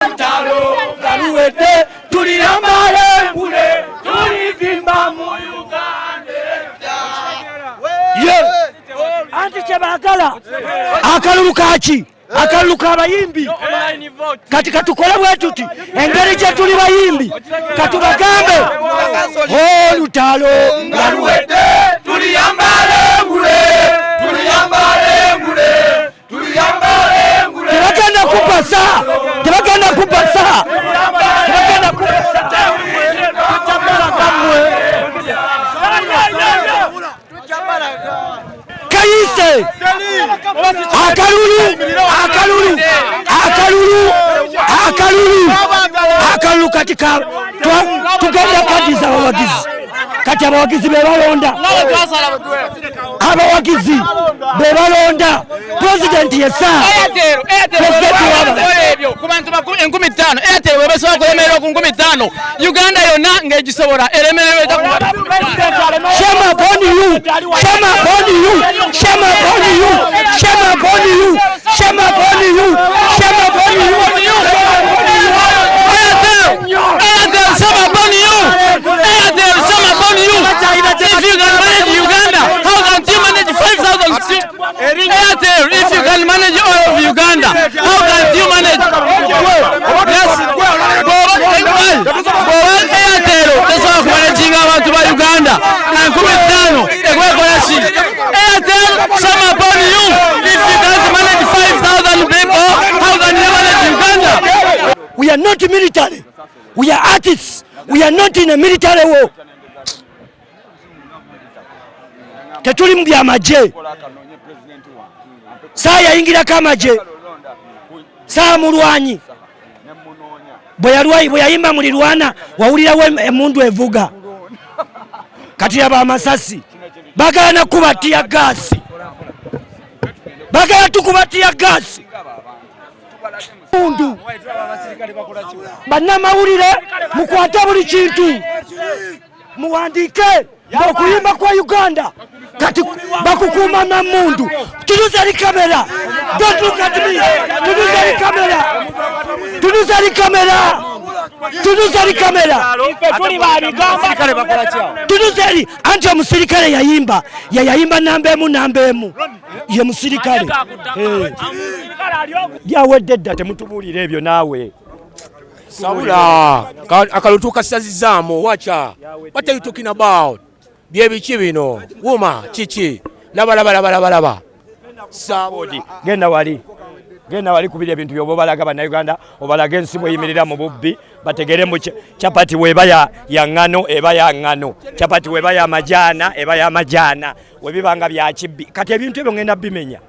Olutalo nga luwedde tuliyambala engule tulizimba mu Uganda. Ye anti kyebagala akalulu kaki? Akalulu k'abayimbi. Kati katukole bwe tuti, engeri gye tuli bayimbi, katubagambe olutalo nga luwedde tuliyambala engule, tuliyambala engule, tuliyambala engule. Tebagenda kupasa, tebagenda kupasa, tebagenda kupasa. Kayise akalulu, akalulu, akalulu, akalulu, akalulu. Kati tugenda kadiza abawagizi. Kati abawagizi be balonda, abawagizi be balonda pulezidenti yesa. Airtel ebyo ku bantu 5,000, Airtel bwebasobola kulemererwa ku 5,000, Uganda yonna ng'egisobola eremererwa. Shame upon you! Shame upon you! Shame upon you! Shame upon you! Shame upon you! Shame upon you! Airtel, Airtel, shame upon you! Airtel, shame upon you! If you can manage Uganda, how can you manage 5,000? Airtel, if you can manage all of Uganda, how can you manage? Yes. Bw'oba Airtel tesobola kumanaginga abantu ba Uganda 5,000, ekwekola ki? Airtel, shame upon you! If you can't manage 5,000 people, how can you manage Uganda? We are not military. We are artists. We are not in a military war. Tetuli mu byamagye. Saa yayingirako amagye, saa mulwanyi bwe yalwayi bwe yayimba mulirwana, wawulirawo emundu evuga. Kati yaba amasasi bagala nakuba tear gas, bagala tukuba tear gas mundu. Bannamawulire, mukwate buli kintu, muwandiike ng'okuyimba kwa Uganda kati bakukuuma na mundu. Tunuza eri kamera. Don't look at me. Tunuza eri kamera, tunuza eri kamera, tunuza eri kamera, tunuza eri. Anti omusirikale yayimba, yayimba namba emu, namba emu ye musirikale. Eh. Byawedde dda, temutubuulira ebyo naawe. Sabula akalulu tukasazizaamu. Wacha, what are you talking about? Byebiki bino? Wuma kiki? Laba, laba, laba, laba, laba. Sabula. Genda wali, genda wali kubira ebintu byoba obalaga Bannayuganda, obalaga ensi bweyimirira mu bubbi, bategere mu chapati weba ya ŋŋano eba ya ŋŋano, chapati weba ya majaana eba ya majaana, webibanga bya kibbi. Kati ebintu ebyo ngenda bimenya.